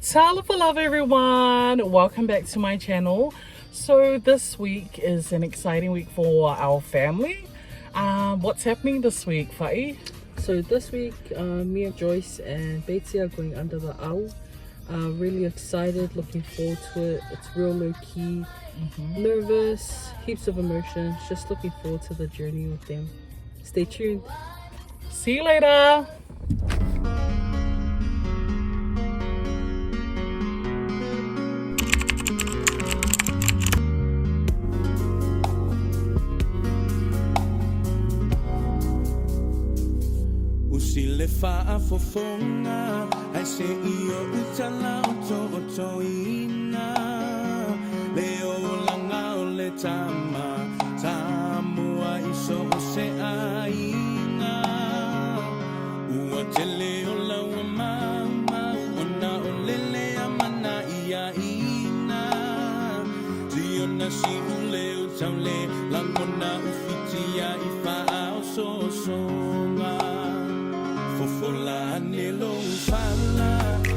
Talofa lava everyone, welcome back to my channel. So this week is an exciting week for our family. What's happening this week, Fa'i? So this week, me and Joyce and Betsy are going under the owl. Really excited, looking forward to it. It's real low key, nervous, heaps of emotions. Just looking forward to the journey with them. Stay tuned. See you later. Usi le faafofoga ai se i ou tala otootoina le olaga o le tama Samoa i so o se aiga. Ua tele o laua maumau ona o lele a mana iaiga. Siona siu leo taule lagona ufitia i faaosoosoga. Fofola ane lou fala,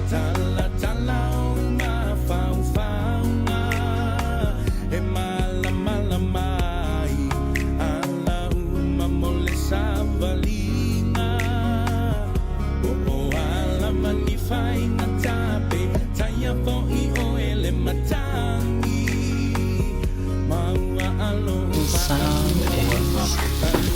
talatala ou mafaufauga. E malamalama ai ala uma mo le savaliga. Po o a lava ni faigata pe taia fo'i oe le matagi. Ma ua alo The sound is it's the tape.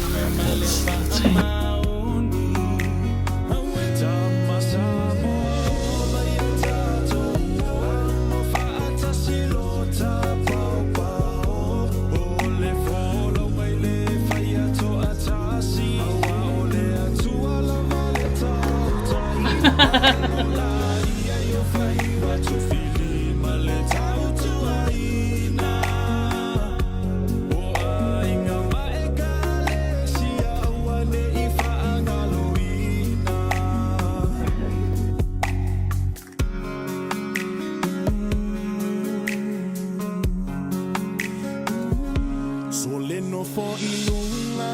So le nofo i luga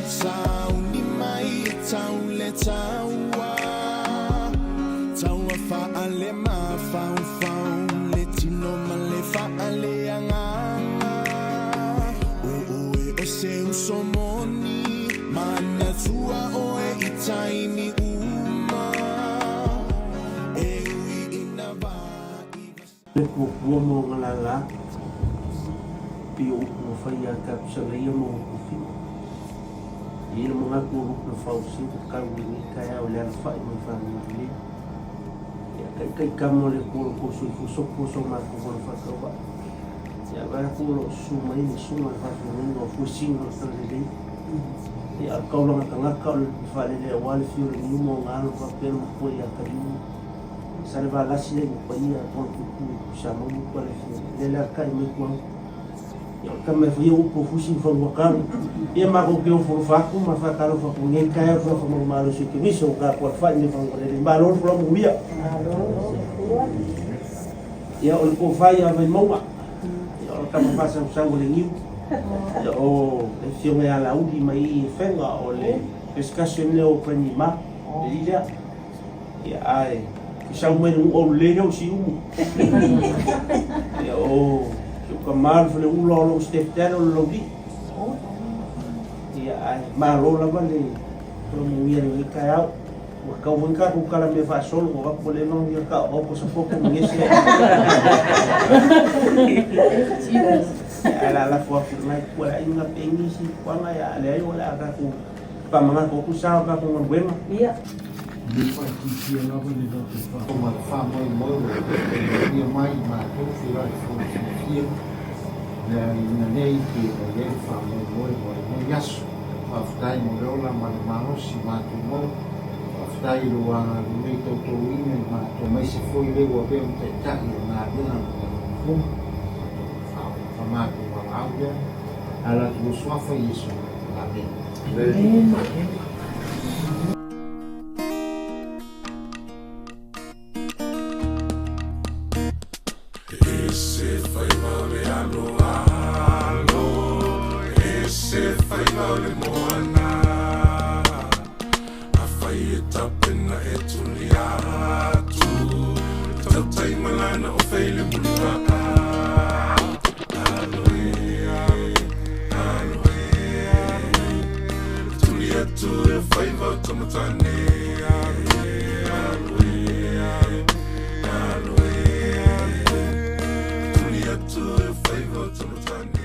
sauni mai e tau le taua. Taua faale mafaufau le tino ma le faale agaga. O oe o se uso moni manatua oe i taimi uma. E ui ina vaai Le puapua ma ona lālā, pei o upu ua fai ia te Abisalaia ma ona tofiga. E i ai le manatu o Lupe Fausi ua tau i lenei taeao i le alafai mai Fagalelei. Ia taitai tama o le Atua lo tou soifua sopo so matou vala faatauvaa. Ia vae atu o lo o susu mai le susuga i le faafeagaiga o Fuesina o le Talalelei. Ia a o le taulaga tagata o le lupe faalele aua le fio o le niu ma ona alo faapea le matua ia Kaliu. Sa le valasi le paia tona tupu sa mau upu a le afioga. Lea le alatai mai tuau. Ia o le tama e faia upu o fusi ma faluakau. Ia matou te ofo alofa atu ma faatalofa atu i lenei taeao tulafono malosi o Keriso ua tatou alafai nei fagugalelei. Malo le folau manuia. Ia o le tofa ia Vaimauga. Ia o le tama faasausau o le niu. Ia o le afioga ia Laauli mai i Afega o le pescassion lea o Panima. Le alii lea. Ia ae ke sau mai le nu'u aulelei lea o Siumu. Ia o si ou tama le faleula o lou stepdad o le Laulii. Ia ae malo lava le tolomugia i lenei taeao. Ua tatau foi ona tatou talamea faasolo ua avatu ua leva ona fia taotaoto sa poto ma gese. Ia ae o le a lafo atu i lena itu a le aiga pe i nisi puaga ia a leai o le a tatou faamanatu atu sa o tatou galuega. Ia. E faaitiitia lava le latou faasoa. Ma le faamoemoe ua manuia mai i matou feiloai fono fiafia le ina nei pe ua i ai le faamoemoe mo lenei aso. Faafetai mo le ola ma le malosi matou maua. Faafetai i lou agalelei toutoina i matou aemaise foi le ua avea ma taitai o galuega ma tatou fono. Matou matou valaau lea ala atu lou suafa Iesu. Amene. E se faiva o le aloalo, e se faiva o le moana. Afai e tapena e tuli atu, e tauta. Na o fai le muli Alo e, alo e, alo e Tuli atu e faiva o tamatane Alo e, alo e, alo e, alo e Tuli atu e faiva o tamatane.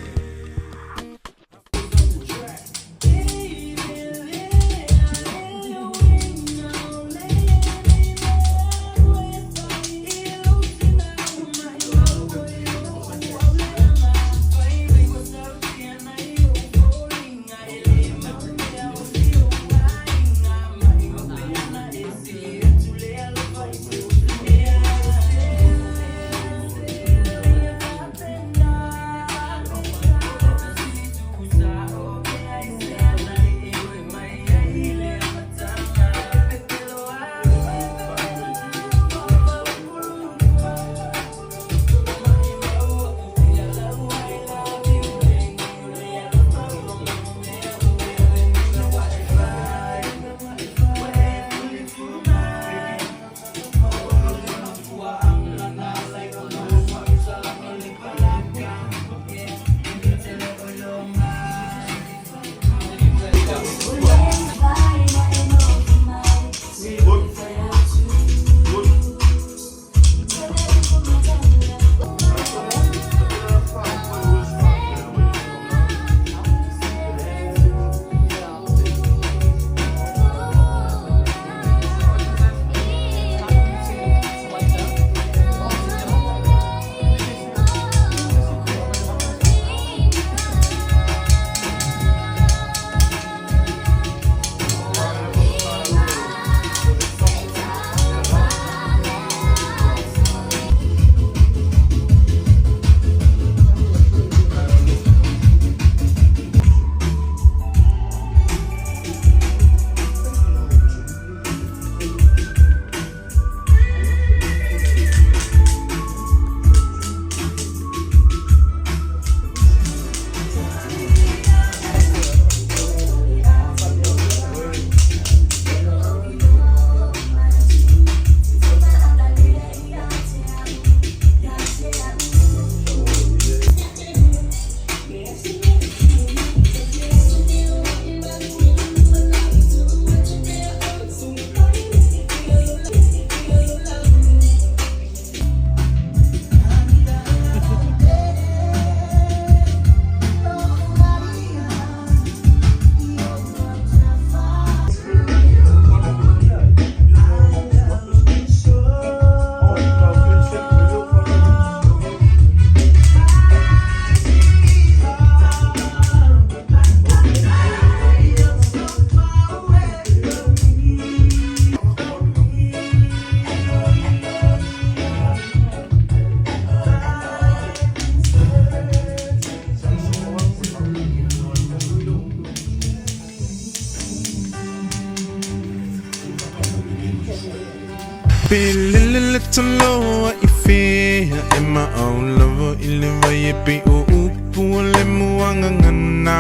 Pelele toloa i fea e maau lava i le vai e pe o upu o le muanga ngana.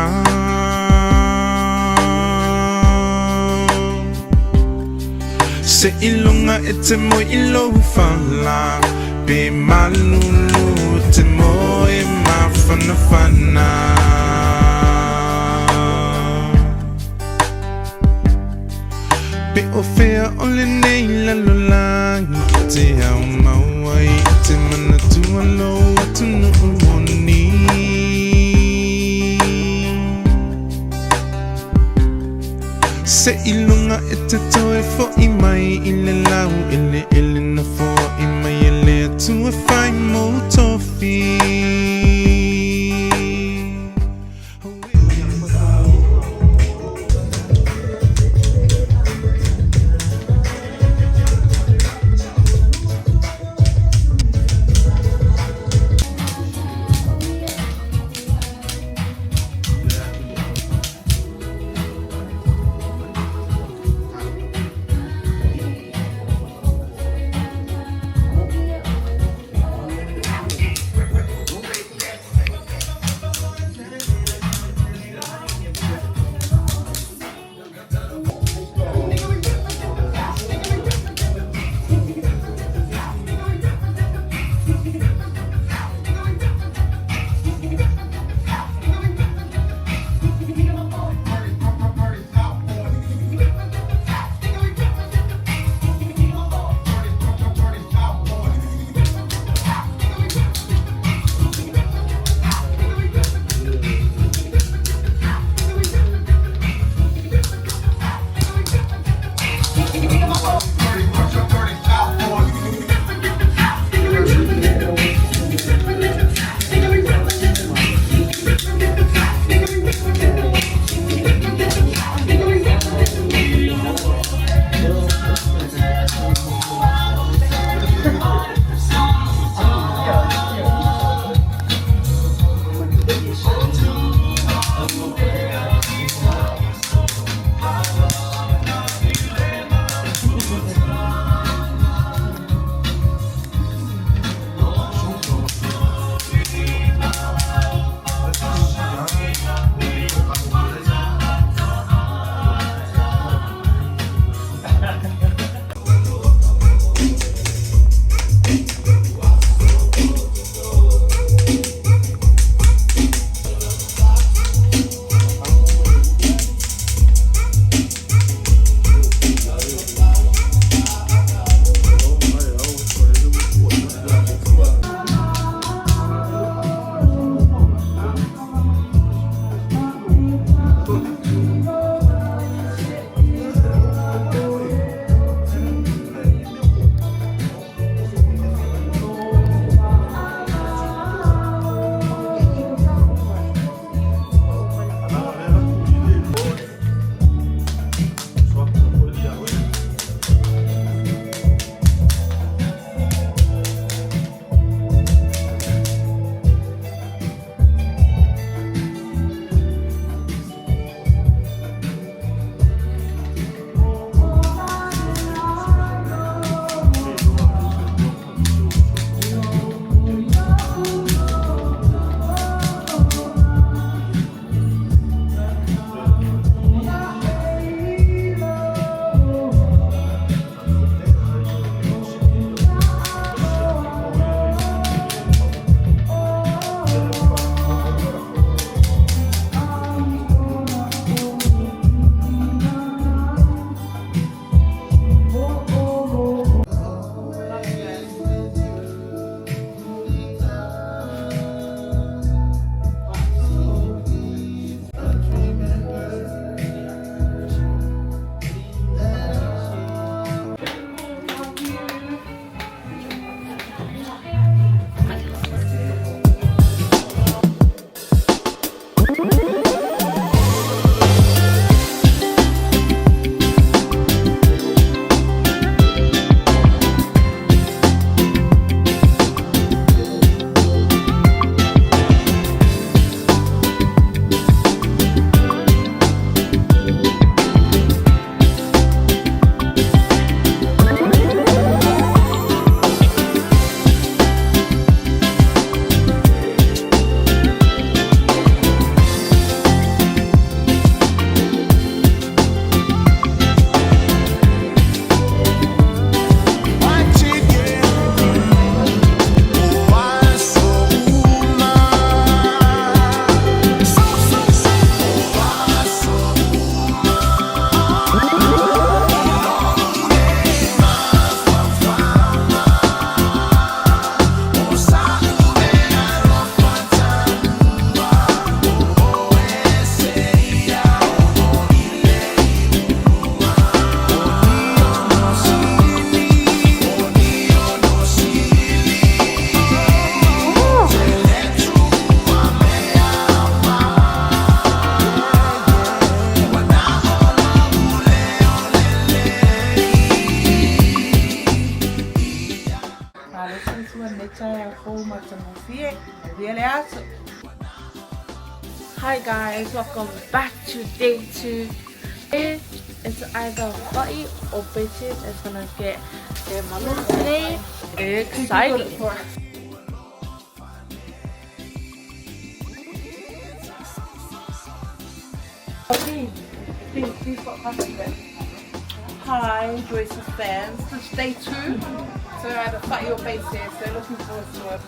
Se ilunga e te moi i lou fala pe malulu te moe mafanafana. Pe o fea o le nei lalolagi te au maua i te manatua lou atunuu moni. Se ilunga e te toe fo'i mai i le lau eleele na foa'i mai e le Atua fai mou tofi. Malo soifua lenei taeao fou matagofie. Manuia le aso. Hi guys, welcome back to day 2. It's either Fa'i or Bete that's gonna get their malo today. Exciting. Hi, Joyce's fans. It's day 2. So either Fa'i or Bete, so looking forward to it.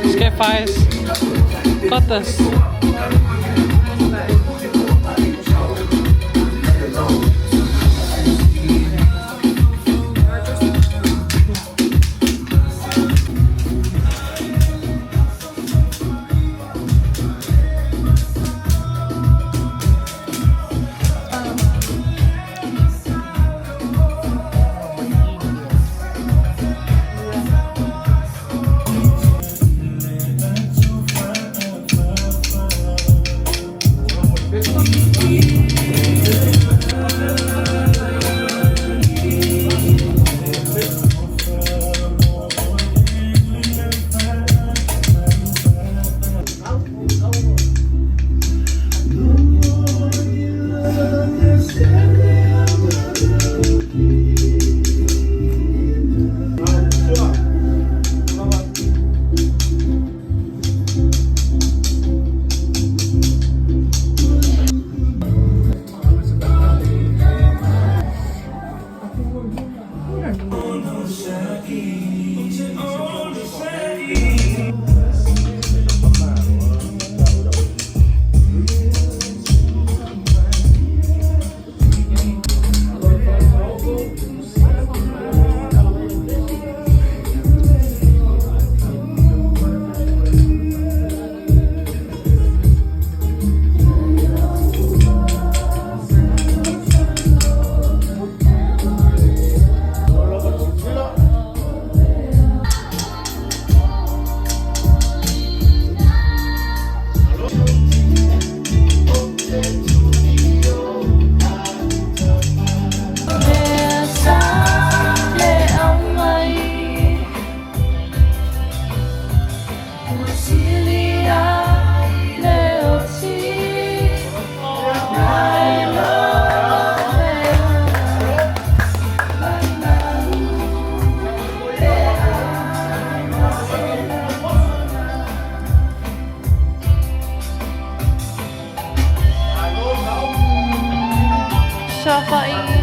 Let's go, Fires. Got this. to our fa'i.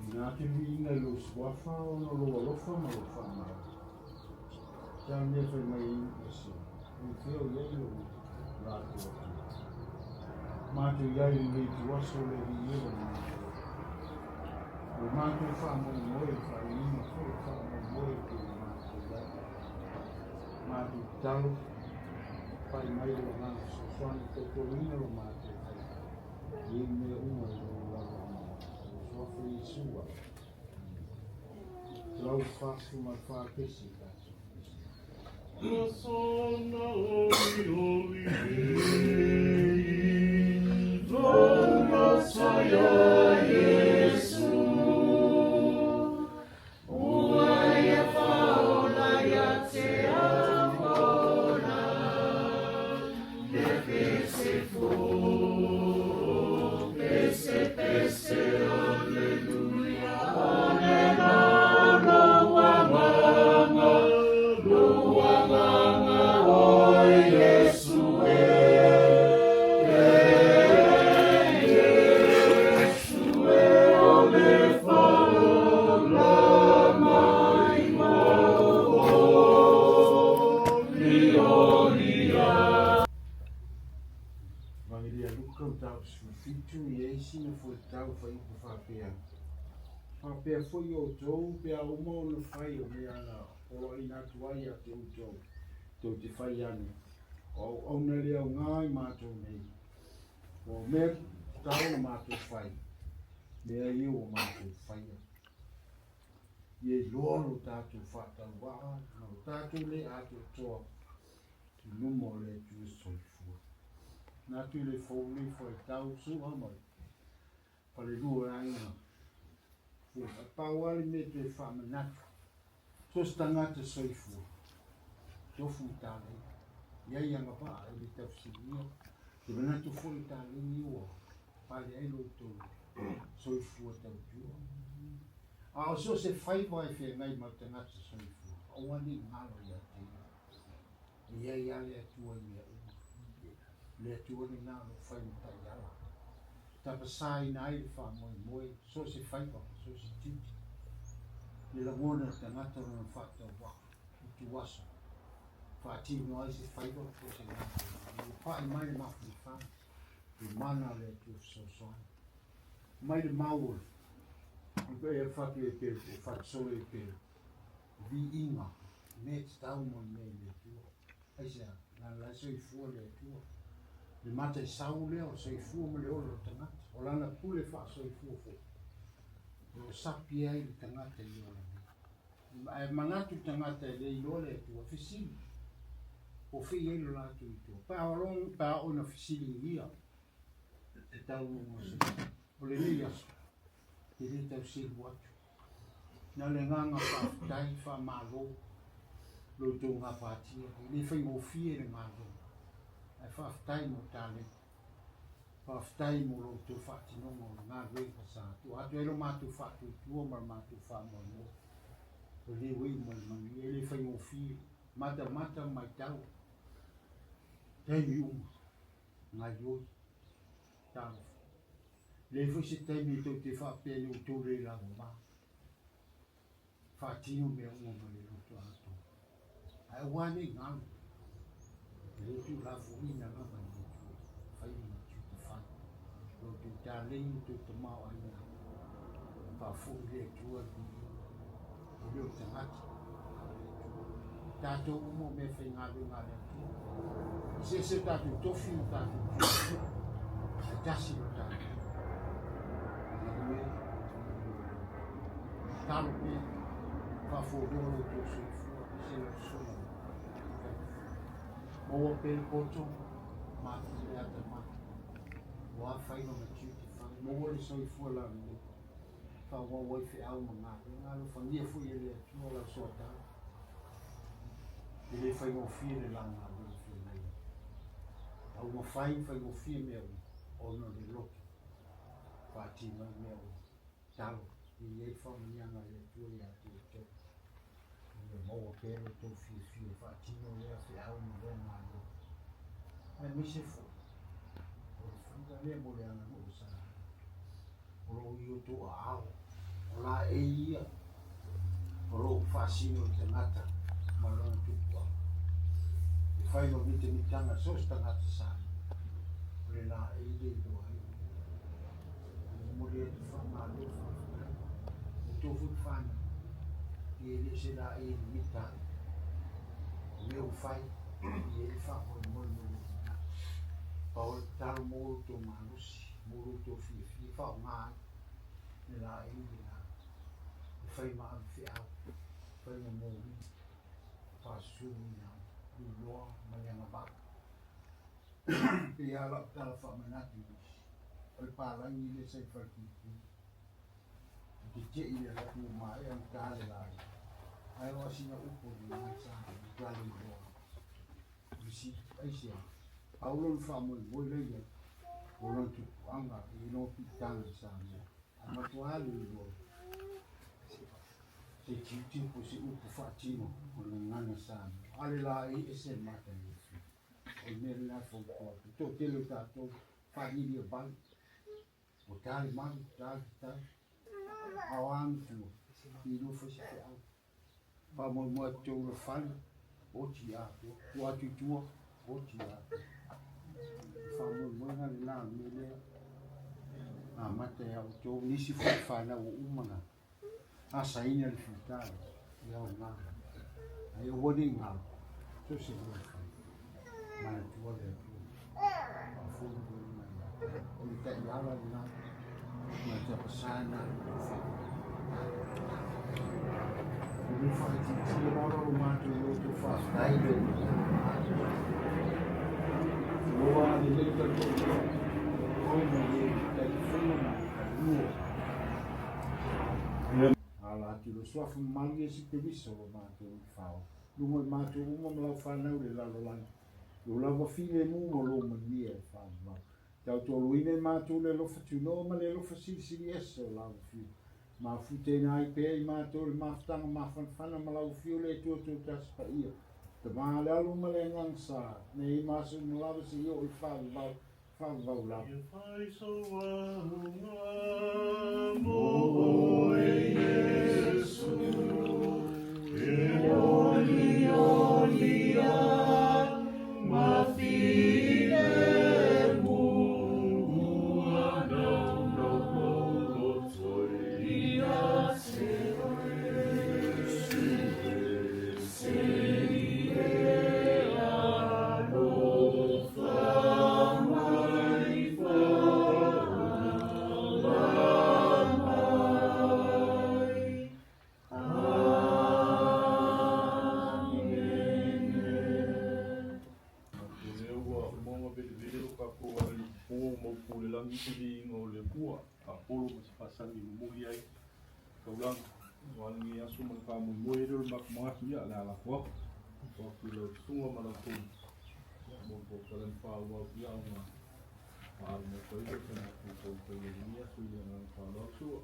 Ina te viiga i lou suafa ona o lou alofa ma lou faamalo. O le a le mea e fai mai ai ese, o fea o i ai lou latou Atua? Matou i ai i lenei ituaso le Alii e lo matou Atua. O le matou faamoemoe, le faaiuina foi o le faamoemoe e pei ona matou i ai. Matou tatalo, pai mai lou Agaga Fesoasoani, tautuaina lo matou faiva i ei mea uma i lou lava ina. I le Suafa Iesu. Amene. 144 pesi. Evangelia Luka mataupu 17, e i ai sina fuaitau fuaiupu faapea, Faapea foi outou pe a uma ona fai o mea na poloaiina atu ai ia te outou, tou te fai ane, o auauna le aoga i matou nei. O mea tatau ona matou fai, mea ia ua matou faia. Ia iloa lo tatou faatauvaa ma lo tatou le atoatoa i luma o le Atua soifua. Na atu i le fou nei fuaitau sua ma le falelua o aiga fua. Ae pau lava le mea e toe faamanatu, so o se tagata soifua, tofu ma taleni, i ai agavaa e le taufesiligia, te manatu foi o taleni ua pale ai lo outou soifua tautua. A o so o se faiva e feagai ma le tagata soifua, aua ne i galo ia te ia. E i ai lava le Atua i mea uma. O le Atua lena o lo o fai ma taiala. Tapasaina ai le faamoemoe, so o se faiva, so o se tiute. Le lagona o le tagata o lona faatauvaa, utuaso, faatino ai se faiva po o se galuega. Ua pai mai le mafanafana, le mana o le Atua fesoasoani. Mai le mau o le e fatu e pelu, o fatu solo e pelu. Viiga, mea tatau mo le mea i le Atua. Aisea? Leaga la e soifua le Atua. Le mata e sau lea o le soifua ma le ola o le tagata. O lana pule faasoifua foi. O lo o sapi ai le tagata i le ola nei. Ae manatu le tagata e le iloa le Atua, fesili. Po o fea i ai lo latou Atua. Pe a pe a oo ina fesiligia e taunuuga o se O lenei aso, e le tau selu atu. Na le agaga faafetai, faamalo lo outou gapatia. E le faigofie le galuega, ae faafetai mo taleni. Faafetai mo lo outou faatinoga o le galuega sa tua atu ai lo matou faatuatua ma le matou faamoemoe. O lenei ua iu mai i le manuia, e le faigofie. Matamata ma matau, taimi uma, gaioi. Talofa. Leai foi se taimi tou te faapea i outou le lavava. Faatino mea uma ma le loto atoa. Ae aua ne i galo. E le tuulafoaiina lava e le Atua faiva ma tiute fai. Lo outou taleni lo outou tamaoaiga. Faafoi le Atua le viiga. E le o tagata, a o le Atua. Tatou uma o mea faigaluega a le Atua. E eseese o tatou tofi ma tatou tiute, ae tasi lo tatou galue talo pea, faafualoa lo outou soifua i se lau susuga. Maua pea le poto, matu le atamai, ua faiva ma tiute fai, maua le soifua laulelei. Faaauau ai feau ma galuega. Alofagia foi e le Atua lau soatau. E le faigofie le la galuega feagai ai. A ua mafai ona faigofie mea uma ona o le loto faatino ai mea uma. Talo, e i ai le faamanuiaga a le Atua ia te outou. Ia maua pea lo outou fiafia e faatino lea feau ma lea galuega. Aemaise foi o le faiga lea mo le aganuu o Samoa. O lo o i outou aao, o laei ia o lo o faasino i le tagata ma lona tupuaga. E fai ma mitamitaga so o se tagata Samoa, o le laei lea i iloa ai. E momoli atu faamalo faafetai. Outou foi whanau, i e le o se laei e mimita ai. O mea ua fai, i e le faamoemoe mo le lumanai. Pau o le tatalo mo lo outou malosi, mo lo outou fiafia, faaaoga ai le laei lena e fai ma ave feau, fai ma moli, faasusuina ai le iloa ma le agavaa. Pei lava lau tala faamanatu i nisi, o le palagi lea sa i Falepuipui. E tetee i le alu atu ua maea ona ta le laei. Ae o asina upu o le gagana sa matua le iloa. O le sili, aisea? Pau lona faamoemoe la i ai, o lona tupuaga i lona piitaga i Samoa. Ae matua le iloa se tiutiu po o se upu faatino o le gagana Samoa. A o le laei ese le matagofie. O le mea lena e fautua atu. Toatele o tatou faanili e vai. Ua ta le malu, ta le tatau. A o a matua, i lua fai se feau. Faamoemoe atu tou le fale, oti atoa. Tua atu i tua, oti atoa. O faamoemoega lena o le mea lea. Amata ia outou, nisi foi whanau ua uma na asaina le fita i aoga. Ae aua ne i galo, so se mea e fai. Manatua le Atua. Faafulu mai mai ia te. O le taiala lena, ma te apasana le tofaa. E le faaitiitia lava lo matou loto faafetai i le Ua lelei talitonu oe ma le Taitaifono ma le falelua. Ala atu i lou suafa mamalu Iesu Keriso lo matou Alii Luga i matou uma ma lau fanau i le lalolagi, lou lava filemu ma lou manuia e faavavau. Tautoaluaina i matou le alofa tunoa ma le alofa silisili ese o lau Afio. Mafutaina ai pea i matou le mafutaga mafanafana ma lau Afio le Atua Toatasi Paia, Tama le Alo ma le Agaga Sa, nei ma aso uma lava seia oo i le faavavau, faavavau lava. Ia fai sou auga mo oe Iesu, e olioli ai ma filemu, ua naunau lou loto ia te oe, se i e alofa mai whaala mai. Amene. O lea ua moga velevele lo tatou ala i po mau pule lagi i se viiga o le Atua, faapolo ma se faasagi e momoli ai taulaga. Aua lenei aso ma le faamoemoe lea o le matou manatu, ia, o le a lafo atu. Lafo atu i lau susuga ma lau tou, ia, mo le polokalame faaauau, ia, ona faaalo mai ai lea o se matou taumafaiga i lenei aso i le agaga faaaloalo. Sua.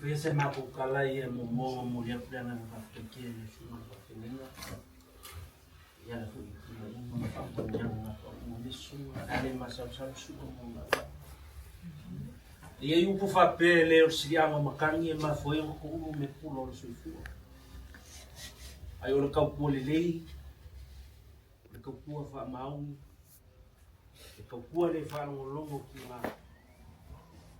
faia se matou tala ia muamua ua momoli atu le agaga faafetai tele i le susuga i le faafeagaiga e ala foi i timaiga ma faamanuiaga na faauuina ai susuga a le masalosalo suka mo lona auala. E i ai upu faapea e le o le siliaga o matagi e mafua ai ona toulu mea pula o le soifua. Ai o le tautua lelei, o le tautua faamaoni, E tautua le faalogologo ki ngā.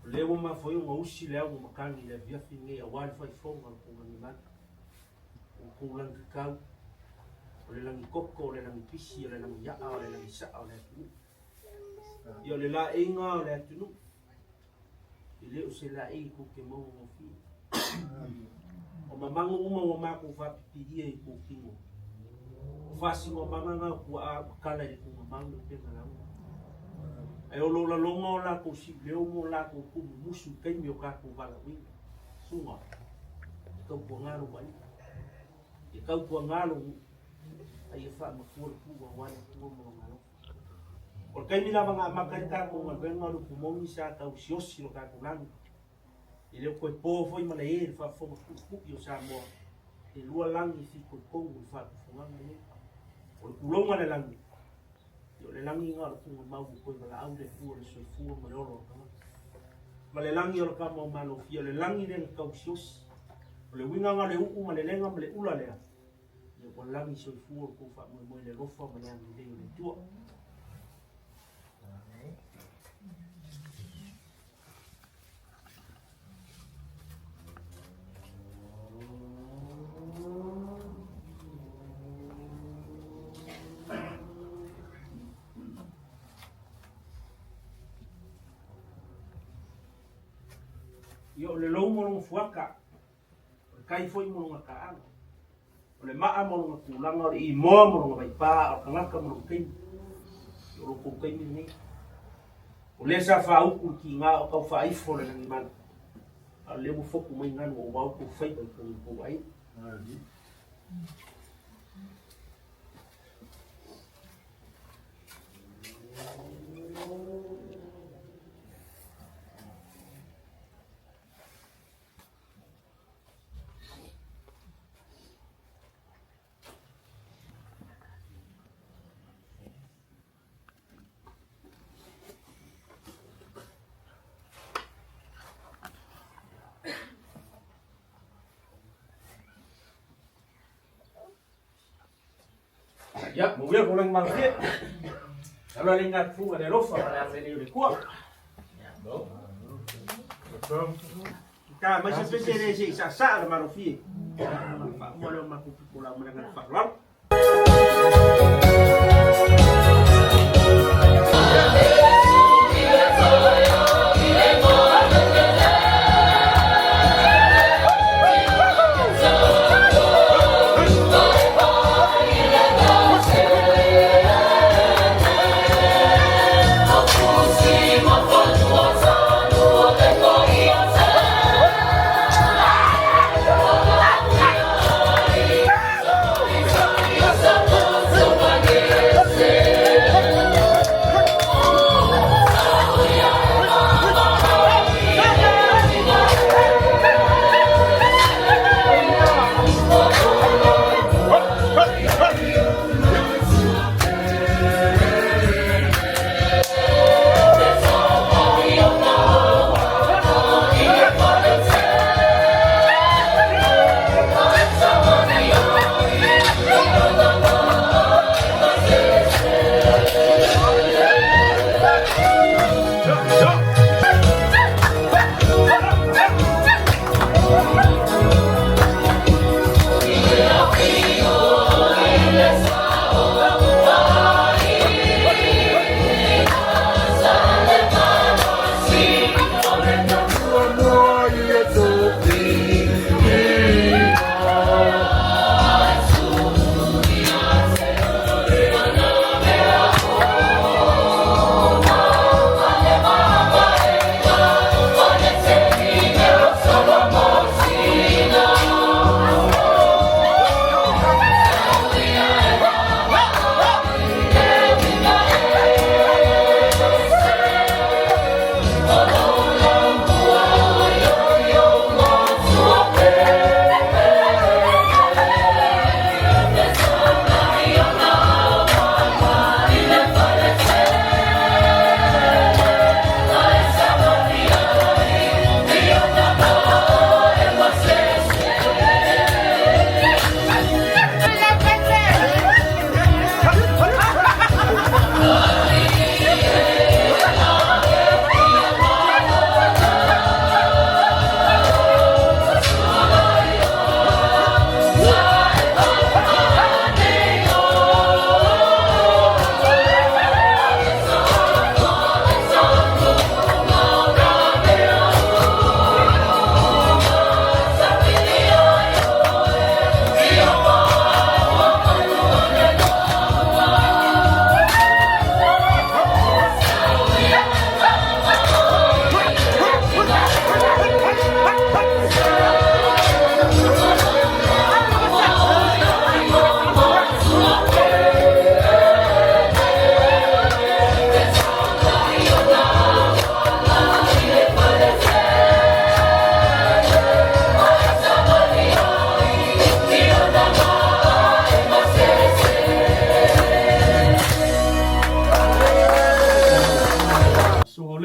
O lea ua mafua ai ona usi le au o matagi i le afiafi lenei aua le faifoga o le tou lagimanu, o le tou lagikakau, o le lagitoto, o le lagipisi, o le lagiaa, o le lagisaa o le atunuu. Ia o le laeiga o le atunuu, e le o se laei tou te maua gofie. O mamago uma ua matou faapipilia i tou tino. O faasinomaga na o tuaa ua tala i le tuugamau le upega lauga. Ae o lo laloga o latou siuleo ma o latou tuumumusu i taimi o tatou valaauina. Susuga, e tautuaga lou aiga, e tautuaga lou nuu, a ia faamatua le pua aua le Atua ma Lona alofa. O le taimi lava na amata ai le tatou galuega o le upu moni sa tau siosi lo tatou lagi. E le o toe po foi ma le e le faafofoga puipui o Samoa, e lua lagi e fitoitonu i le faatufugaga lenei. O le tulouna le lagi, o le lagi na o le tuugamau ua toe valaau le Atua i le soifua ma le ola o le tagata. Ma le lagi o le tama o Malofia, o le lagi lea na tausiosi. O le uiga na o le uu ma le lega ma le ula lea, ia ua lagi soifua lo tou faamoemoe i le alofa ma le agalelei o le Atua. Ia o le lou ma lona fuata, o le kai foi ma lona taaga, o le maa ma lona tulaga, o le imoa ma lona vaipā, o le tagata ma lona taimi. Ia o lo outou taimi lenei. O lea sa faaupu i tiga o tau faaifo le lagimanu, a o lea ua fotu mai ganu aua outou faiva i totonu o outou aiga. Ia, manuia le lagi malofie. Alo le inga fuga le alofa ma le agalelei o le Atua. Ka mai se pese le se i saasaa le malofie. Faamua lea o matou pifolau ma le agaga faaaloalo.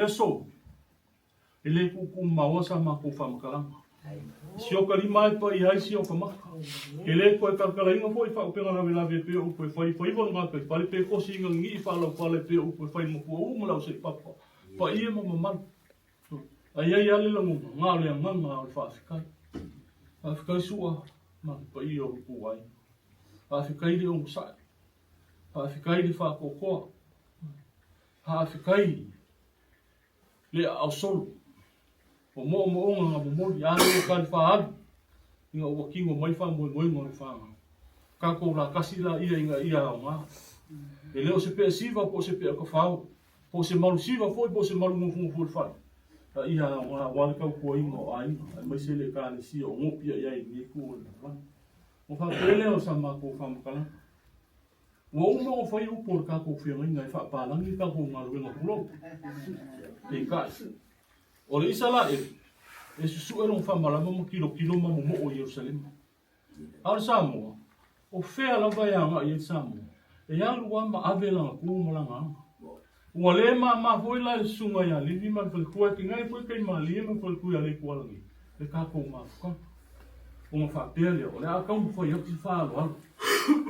aso, e le tuutuumaoa sa matou faamatalaga. Si o ka lima e paia ai si o ka maka. E le toe talakalaina foi faaupega lavelave e pei o upu e fai, faiva le gataifale pe kosi ina gigii faalaufale e pei o upu e fai i le matua uu ma le auseipapa, paia ma mamalu. Ae i ai lava le lagona, na o le agaga o le faafetai. Faafetai Su'a ma le paia o le tou aiga. Faafetai le onosai. Faafetai le faatoatoa. Faafetai le aao solo. O moomooga na momoli, a lea ua talifa alu ina ua tino mai faamoemoega o le fanau. Tatou latasi laia ina ia aoga. E le o se pea siva po o se pea tafao, po o se malu siva foi po o se malu nofonofo i le fale, a ia aoga aua le tautuaina o aiga aemaise le Ekalesia o nopi i ai i lenei itu o le lalolagi. Ona faapea lea o sa matou faamatalaga. Ua uma ona fai upu o le tatou feagaiga e faapalagi le tatou galuega pulou. Peitai, o le Isaraelu e susue lona faamalama ma tilotilo ma momoo i Ierusalema. A o le Samoa, o fea lava e agai ai le Samoa, e alu lava ma ave lana tu ma lana aga. Ua le māmā foi la i le susuga ia Livi ma le faletua e tinei foi Kaimalie ma le faletua ia Leitualagi le tatou mafutaga. Ona faapea lea, o le a taumafai atu se faaaloalo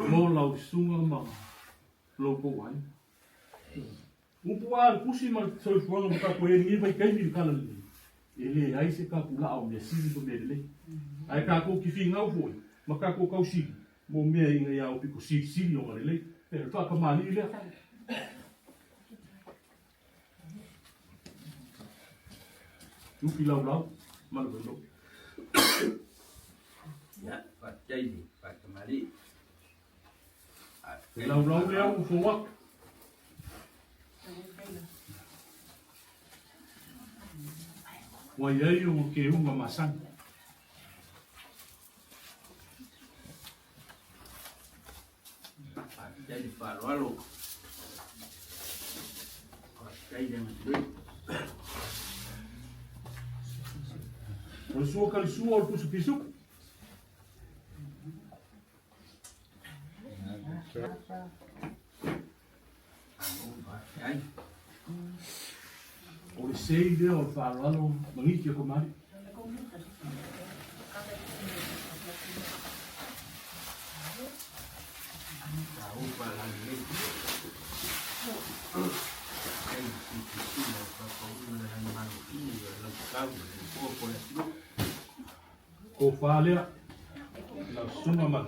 mo lau susuga ma lo outou aiga. Upu a le tusi ma le soifuaga ma tatou i ai i lenei vaitaimi i le Tala Lelei, e leai se tapulaa o mea sili ma mea lelei. Ae tatou te finau foi ma tatou tausili mo mea ina ia aupito silisili ona lelei. E le faatamalii lea. Lupi laulau ma le vailou. Ia, faafetai le faatamalii. Le laulau lea ua fou atu. Ua i ai ona keuga masani. Faafetai le faaaloalo. Faafetai le agalelei. O le sua kalisua o le pusa pisuku. O le sei lea o le faaaloalo maniti a Kamali. Tofa lea, lau susuga ma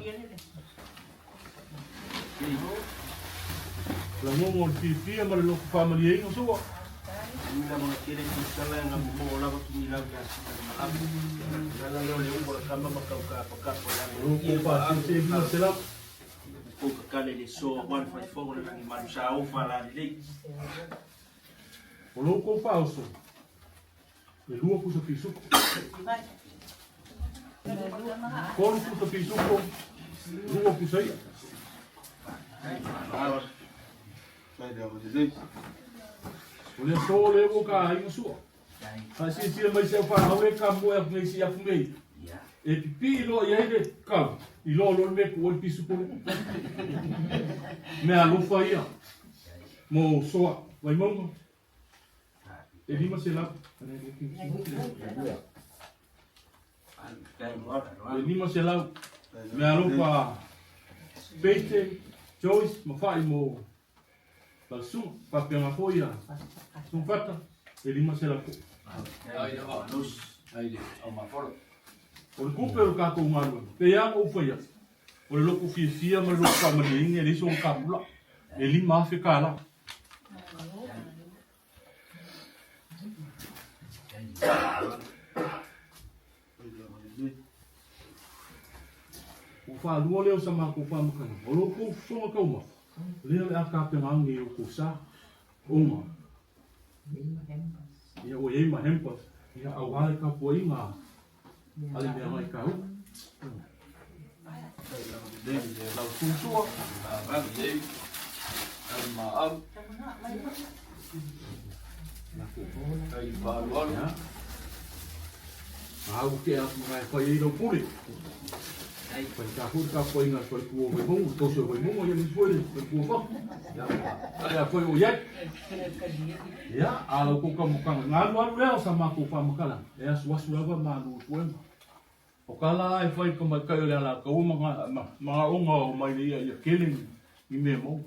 lagogo o le fiafia ma le loto faamalieina sua. Loko faasese 500. O lo outou faaoso E lua pusa pisupo. Tolu pusa pisupo, lua pusa ia. O le aso le ua ka aiga sua. Faasiasia mai se au whanau e ka moe atu nei si afu nei. E pipi loa i ai le kau, i loa loa le mea ku oi pisupo le. Mea alofa ia, mo soa, Vaimauga. E 500. E 500. Mea alofa Peite, Joyce ma Fa'i mo Lalsuga. Faapena foi ia Sufata, e 500 foi. O le tupe o le tatou galuega, pei lava ona ou fai atu, o le loto fiafia ma le loto faamalieina e leai sona tapulaa, e $5,000. Ua faalua lea o sa matou faamatalaga, o lo outou fofoga taumafa, lea o le a tapena ane i outou sa, ona ia ua i ai ma hampers, ia aua le tapuaiga a le meagai taua. Lau suasua. Au ke atu ngai fai ai lau pule. Faigata foi le tapuaiga a le faletua o Vaimauga, le tausi o Vaimauga, ia aemaise foi le faletua o Fafo. Ia, faapea foi o i ai. Ia, a la outou taumafataga, ona alu alu lea o sa matou faamatalaga, e asuasu lava malu i puega. O tala lava e fai i le tamaitai o le Alataua ma manaoga o mai le ia ia tele ni mea maua.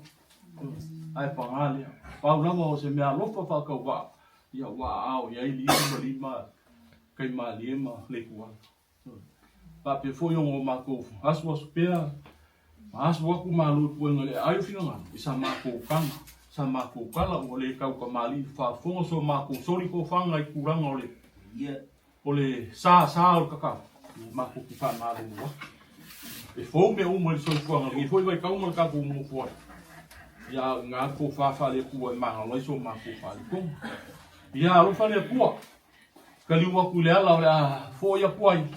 Ae paga lea, pau lava o se mea alofa faatauvaa, ia ua aao i ai le 9 ma 5 Kaimalie ma Leituala. Faapea foi ona o matou asuasu pea ma asu atu malu i puega i le aai o finagalo i sa matou taga, sa matou tala ua le tautamalii i faafofoga so matou soli tofaga i tulaga o le o le sa sa o le tatalo, matou te faamalulu atu. E fou mea uma i le soifuaga i lenei foi vaitau ma le tatou nonofo ai. Ia a o i ina le tofa faale-Atua e magalo ai so matou faaletonu. Ia alofa le Atua. Taliu atu i le ala o le a foi atu ai,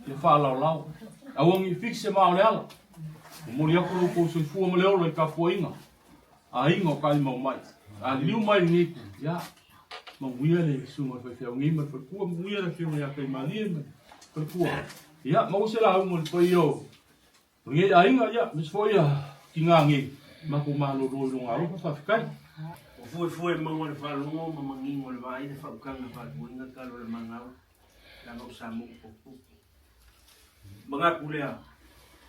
ia faalaolao. Aua ne i fix se maa o le ala. Momoli atu lo outou soifua ma le ola i tapuaiga a aiga o Talimau mai. A liliu mai i lenei itu, ia, manuia le susuga i le faifeau nei ma le faletua, manuia le afioga ia Taimalie ma le faletua. Ia, maua se lauga i le paia o lenei aiga, ia, aemaise foi ia tina nei, matou malolo i lona alofa, faafetai. O fuefue maua le faalogo ma manino le vaai le faautaga faatuaina talo le magau leaga o Samoa popopo. Manatu lea,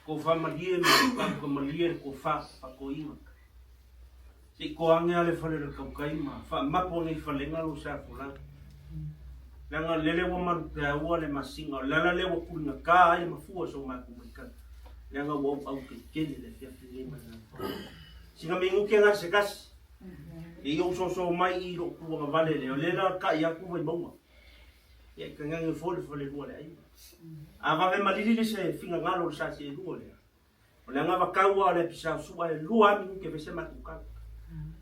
tofa malie ma tauka malie le tofa faatoina. Se i toa ane a le fale o le tautai ma faamapo nei falega lou sa folau. Leaga lele ua malupeaua le masina, o le ala lea ua tuligatā ai le mafua o so matou matau, leaga ua ou autetele le afiafi lenei ma le agaga. Sina minute la se tasi, se i ou soso mai i lou tuagavale lea, o lea la kai atu Vaimauga. Ia i tainane foi le falelua o le aiga. A vave malili le se finagalo o le sa seelua lea, O le agavatau a o le apisao sua e lua a minute fai se matou tala.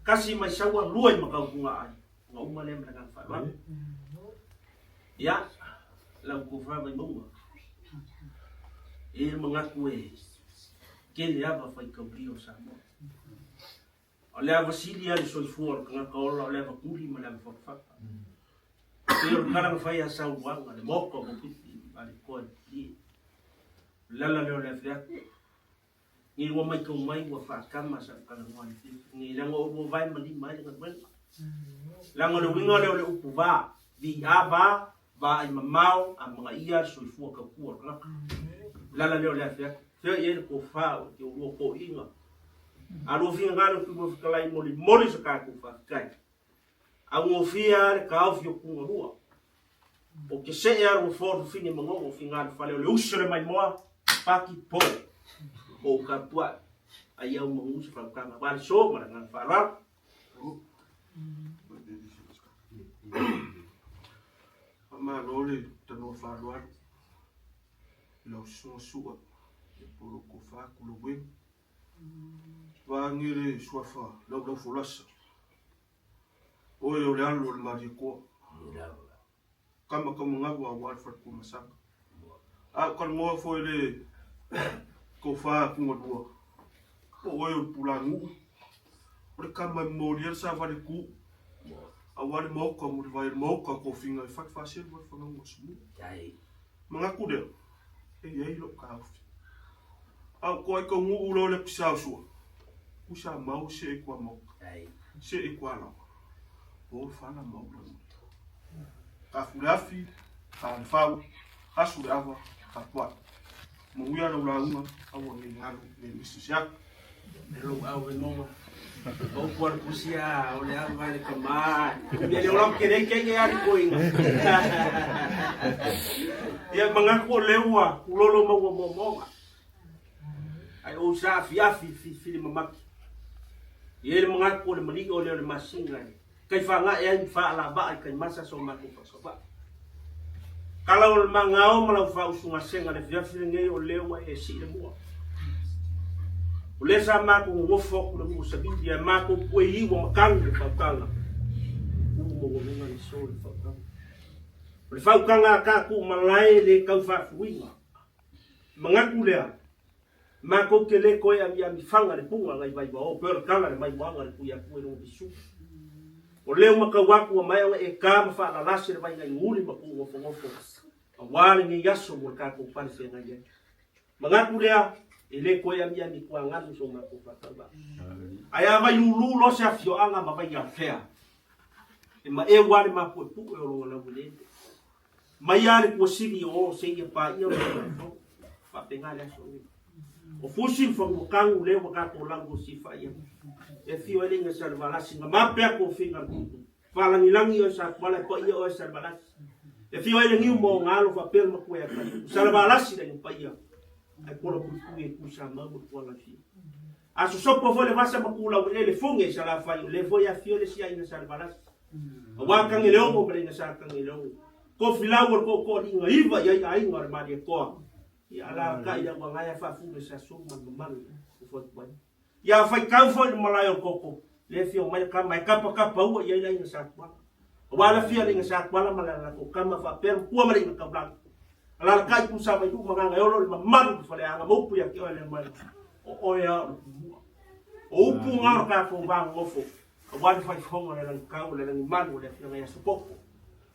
Tasi mai Saua, lua i Matautuga ai. Ona uma lea ma le agaga faaaloalo. Ia, lau tofa Vaimauga, e i ai le manatu e tele ava faitaulia o Samoa. O le ava sili a le soifua o le tagata ola, o le ava tuli ma le ava fatafata. Pei o le tala na fai ia Sauluaga, le maota o Maupipi ma le toa i Pilie. O le ala lea o le afiafi. Nei ua maitau mai ua faatama sa talanoa i le afiafi nei, leaga o oulua vae ma lima ai le galuega. Leaga o le uiga lea o le upu va, VA va, vaai mamao a magaia le soifua tautua o le tagata. O le ala lea o le afiafi. Fea i ai le tofa o te oulua toeaiina. A lua finagalo i Tupua Fetalai molimoli sa tatou faafetai. Augofie a le taofi o Pugalua. O te see a lua fono fine manogo finga fale o le uso le maimoa paki po o u tapuai ai au mangu se fautanga wale so ma le agaga faaaloalo. Faamalo le tanoa faaaloalo i lau susuga Sua e po lou tofa Kulaueu. Vaage le suafa Laulaufolasa. Oe o le alo o le Malietoa. Kama Kaumagaua aua le faletua Masaka. A o talanoa foi le tofa Pugalua, po o oe o le Pulanuu, o le kama e momolia le savali tu, aua le maota mulivai o le maota o tofiga e fai faaselu ai le fanauga o Sumua. Manatu lea, e i ai lou taofi. A o toa i taunuu loa le pisao sua, ku sa mau se i kua maota, se i kua lawa, po le fala mau la muli. Ka fu le afi, ka le fau, asu le ava, ka puai. Manuia lau lauga, aua nei galu le misi se atu. E lou au e monga. O upu a le pusi a, o le au vai le kama. Mea le ola ke nei kei ali koinga. Ia manatu o lea ua ulolo maua momoga. Ai o sa afiafi filifili mamaki. Ia i le manatu o le mali'i o lea o le masina e kai fāgaʻe ai ma faalavaa i kai masa so matou faasavaʻi. Kala o le magao ma lau faausugasega le afiafi lenei o lea ua e sii le mua. O lea sa matou nonofo atu le nuu o Savili ae matou puei ua matagi le fautaga. Uu maualuga le so le fautaga. O le fautaga a tatou malae e le tau faafuina. Manatu lea, matou te le toe amiamifaga le puga nai vaivao pei o le tala le maimoaga le pui atu e lona visu. O lea ua matau atu ua maea ona e ta ma faalalase le vai nai guli ma tuunofonofo aua lenei aso mo le tatou pale feagai ai. Manatu lea, e le toe amiami tuagalu so matou faatauvaa. Ae a vaiulu loa se afioaga ma Vaiafea, e maeu lava le mapuepue o lona laueleele. Mai lava le tuasili o o seia paia lona lafoga. Faapena le aso lenei. O Fusi ma Fanuatanu lea ua tatou lauosi fai ai. E afio ai le aiga Salevalasi na mape atu o figa le tutu. Faalagilagi oe Satuala e paia oe Salevalasi. E afio ai le niu ma ona alo faapea le matua ia Kaliu. Salevalasi le aiga paia ae pola puipui e Tuisamau ma Tualafia. A sosopo foi le vasa ma Tulaueleele fuge i Salafai o lea foi e afio le isi aiga Salevalasi. Aua Tagaleogo ma le aiga Sa Tagaleogo. Tofilau o le tootooaliiga iva i ai aiga o le Malietoa. Ia alaalatai le auagae a faafulu e Sasulu ma le mamalu o Fotuai. Ia faitau foi i le malae o le koko, le afio mai le tama e kapakapa ua i ai le aiga Satuala. Aua le afio a le aiga Satuala ma le latou tama faapea le matua ma le aiga Taulagi. Alaalatai Tuisavailuu ma Gagaeolo le mamalu i le faleaga ma upu ia te oe Lemuela, o oe lava o le pumua. O upu na o le tatou va nonofo, aua le faifofoga o le lagikau o le lagimalu o le afioga ia Sopoko,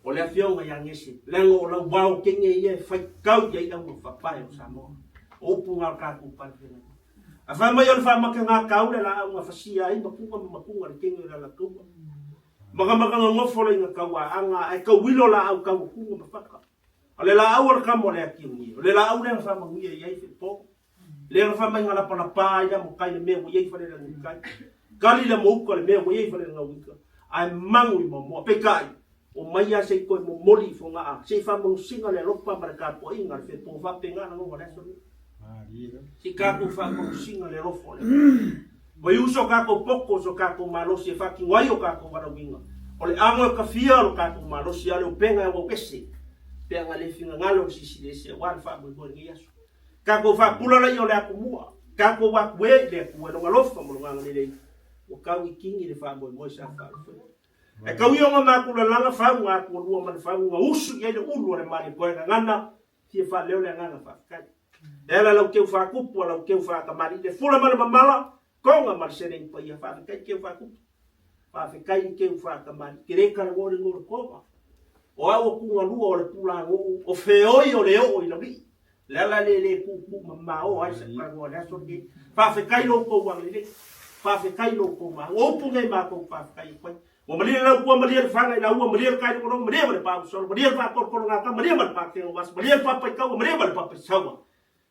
o le afioga ia Gese, leaga o lau ao kenge ia e faitau i ai le auga faapae o Samoa. O upu na o le tatou palefeagai. A fai mai o le faamakega kau le laau na fasia ai makuga ma makuga le kenge o le alakaua. Makamaka nonofo le inga kau aaga ae tauilo laau kau o kuga ma faka. O le laau o le kamo le atiugia. O le laau lea na faamanuia i ai fepo. Lea na faamai na lapalapa ai le amokai le mea ua i ai fale le kai. Kali le mouka le mea ua i ai fale le gauika. Ae mangu i moamoa. Peitai, o mai lava se i toe momoli i Fogaa, se i faamanusiga le alofa ma le tapuaiga le fepo faapena na goga le aso lenei. Se i tatou faamanusiga le alofa o le Atua. Ua uso o tatou poto, so tatou malosi e faatino ai o tatou valaauina. O le ago e tafia o lo tatou malosi, a o le upega e auau ese, pe ana le finagalo o le Silisili Ese aua le faamoemoe i lenei aso. Tatou faapula laia o le atumua, tatou atu e i le Atua i Lona alofa ma Lona agalelei, ua tau i kini le faamoemoe sa faaalofaina. E tau ia ona matou lalaga fau ga atualua ma le fau ga usu i ai le ulu o le Malietoa e gagana, fia faaleo le agaga faafetai. E ala lau keu faatupu a lau keu faatamalii le fula ma le mamala, toga ma le seleni paia faafetai keu faatupu. Faafetai i keu faatamalii ke le kalagoa le le toga. O au o tugalua o le pulaguu o feoi o le oo i laulii. Le ala le le tuutuu ma maoa ai sa kalagoa le aso lenei. Faafetai lo tou agalelei. Faafetai lo tou ma. O upu nei matou faafetai atu ai. Ua malie le lautua, malie le fana i laua, malie le tailogologo, malie ma le pausolo, malie le faatolotologatau, malie ma le patega o aso, malie le papaitaua, malie ma le papaisaua.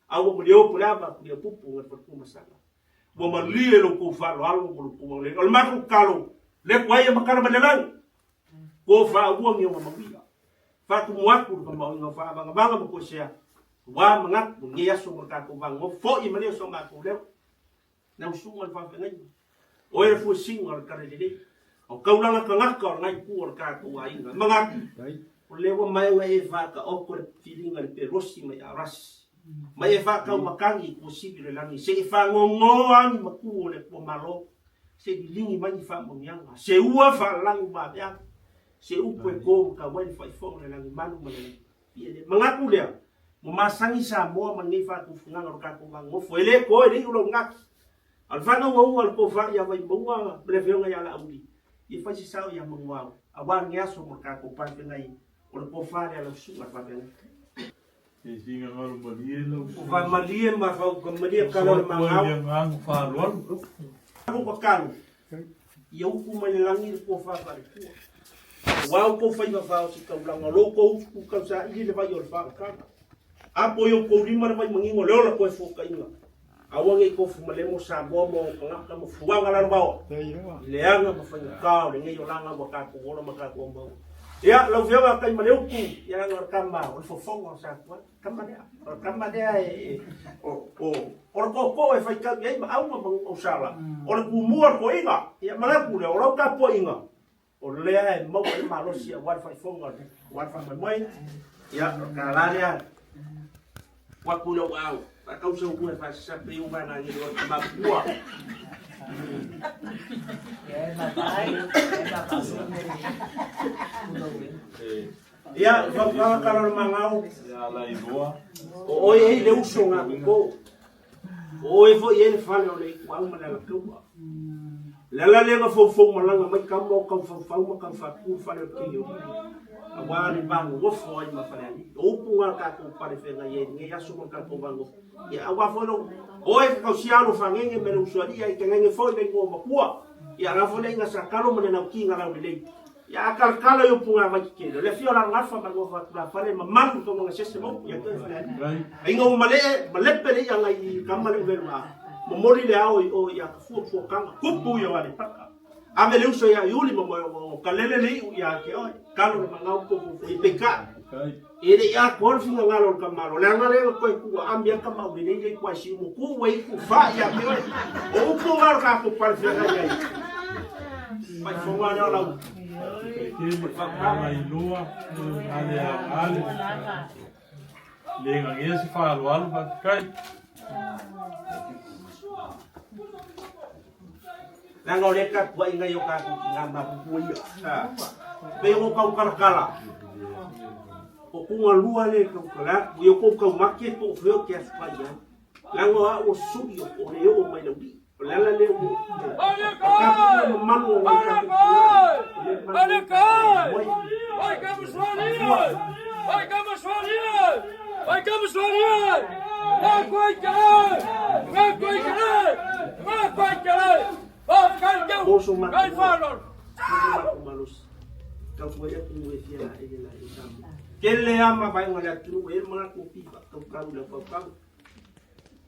A ua malie opo le ava atu ia pupu ngai le faletua masala. Ua malie lo tou faaaloalo ma lo tou agalelei. O le matou tatalo, le atu ai ia matala mai le lagi. Ko faaua ni ona mauia. Faatumu atu le tamaoiga o faavagavaga ma toesea, aua manatu o lenei aso mo le tatou vagogofo, foi ma lea o so matou leo. Lau susuga i le faafeagaiga, o oe le fuesiga o le tala lelei, o taulaga tagata o lena itu o le tatou aiga. E manatu, o lea ua maea e faataoto le filiga i le pelosi mai Arasi, ma e faataumatagi i tuasivi o le lagi, se i fagogo agi matu o le Atua Malo, se i liligi mai ni faamanuiaga, se ua faalanu vaveave, se upu e to ma tau ai le faaifoga o le lagimalu ma le lagi. Manatu lea, ua masani Samoa ma lenei faatufugaga o le tatou vanonofo. E le toe le iu lau gati. A o le faanaunaua a le tofa ia Vaimauga ma le afioga ia Laauli, ia fai se sao ia Manuao, aua lenei aso mo le tatou paefeagai o le tofa lea lau susuga i le faafeagaiga. E finagalo malie lau susuga. Ua malie ma malie kala o le magao. Le agaga faaaloalo. Ua tatalo, ia upu mai le lagi le tofa faale-Atua. Aua outou faiva faaositaulaga, o lo outou utu tausaili le vai o le faautaga. Apo i outou lima le vai manino le ola toe fuataiga. Aua ne i tofu malemo Samoa ma ona tagata ma fuaga lalovaoa i leaga ma faigata o lenei olaga ua tatou ola ma tatou maua. Ia, lau Afioga Taimaleutu, ia leaga o le tama o le fofoga o Satuala. Tama lea, o le tama lea e, o, o, o le tootoo e faitau i ai ma auga ma gausala. O le tumua o le toeaina, ia manatu lea, o lau tapuaiga, o lea e maua ai le malosi aua le faaifoga aua le faamoemoe. Ia, o le tala lea, ua atu i lou au, faatau sau ua e faasisape i uga na ngilo o le mapua. Ia, fautuaga kala o le magao. O oe ei le uso ngā koko. O oe foi e le fale o le ikuau ma le alakaua. Le ala lea na foufou malaga mai kama o kau faufau ma kau faapu le fale o le King o Lili, aua le va nonofo ai ma Falealili. O upu na a le tatou pale feagai ai i lenei aso ma le tatou va nonofo. Ia aua foi lou oe ke kausia alo fagege me le usoalii ai te gege foi le igoa matua. Ia ala foi le iga sa kalo ma le lauki na laulelei. Ia a kalakala i upu ngā vai tetele. O le afio o Lalogafa ma le nofo atu tulafale ma malu tau manga sese ma upu ia te oe Falealili. Aiga ua malee, malepe le ia ngai i kama le uvelu a. Momoli le ao i o ia ka fua fuakanga. Kupu ia o Aleipata. Ave le uso ia Iuli ma moe o kalele le iu ia te oe. Kalo le mangau po po i peika. E le i atoa le finagalo o le tamaloa, leaga lea na toe tuu aami ai tama aulelei lea i tua i Siumu, tu ua iku fa ia te oe. O upu na o le tatou pale feagai ai. Faifoga lea o lau. Faafetai iloa ale ale. Le gagea se faaaloalo faafetai. Leaga o lea tapuaiga i o tatou tina matutua ia. Pei o tau kalakala. O kuga lua le tau kala atu. I o kou tau make po o fea o te asu kai ai. Leaga o au o sui o o le oo mai lau lii. O le ala lea ua o tatou ina mamalu o nai tatou tina. O le manu moe. Mo so matou mo so matou malosi. Tau ai atu e fia la e la e Samoa. Tele lava mavaega o le atunuu e i ai le manatu o pi faatautau i lau fautaga.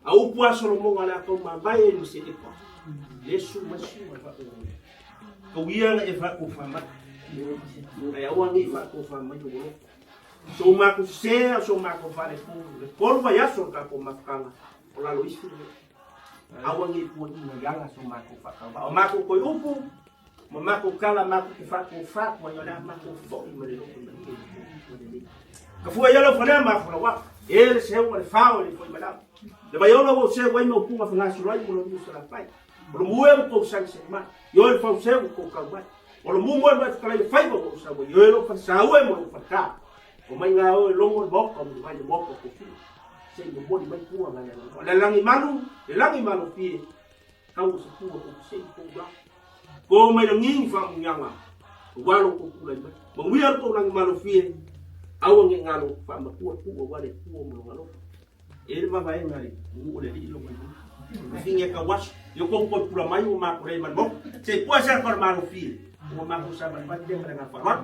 A upu a Solomona le a tau mavae ai ma se epa, le su mai su mai faatonuina. Kau ia na e faatofa mai. Ae aua ne i faatofa mai lou alofa. So matou sese a so matou faaletonu, le tolu vaiaso o le tatou mafutaga o lalo ifo nei. Aua ne i puaina i ala so matou faatauvaa. O matou toe upu ma matou tala matou te faatofa atu ai o le a matou foi ma le loto malie ma lelei. Ka fua ia lau falea ma folau atu. E le seu le fao e le foi mai lalo. Le vaiona ua seu ai mau puga whangasolo ai mo lo niu salafai. O lo mue mo kou sani sani mai. Ioe le fau seu mo kou kau mai. O lo mumu e mai whakalai le whaiva mo sau ai. Ioe lo whasau e mo lo whaka. O mai ngā oe longo le maoka mo le vai le maoka ko whiu. Se i momoli mai pua ngā le O le langi malu, le langi malu fie. Kau o se pua ko se i kou la. Ko mai le ngingi whamungianga. O walo ko pula i mai. Manuia lo kou langi malu fie. Aua nge ngalo whaamatua pua wale pua mo lo ngalofa. E le mavaega i nuu o le alii lo mai finge ka waso yo ko ko pula mai o ma ko le mo se pua sa ko ma lo fi o ma ko sa ma le ma le nga fa.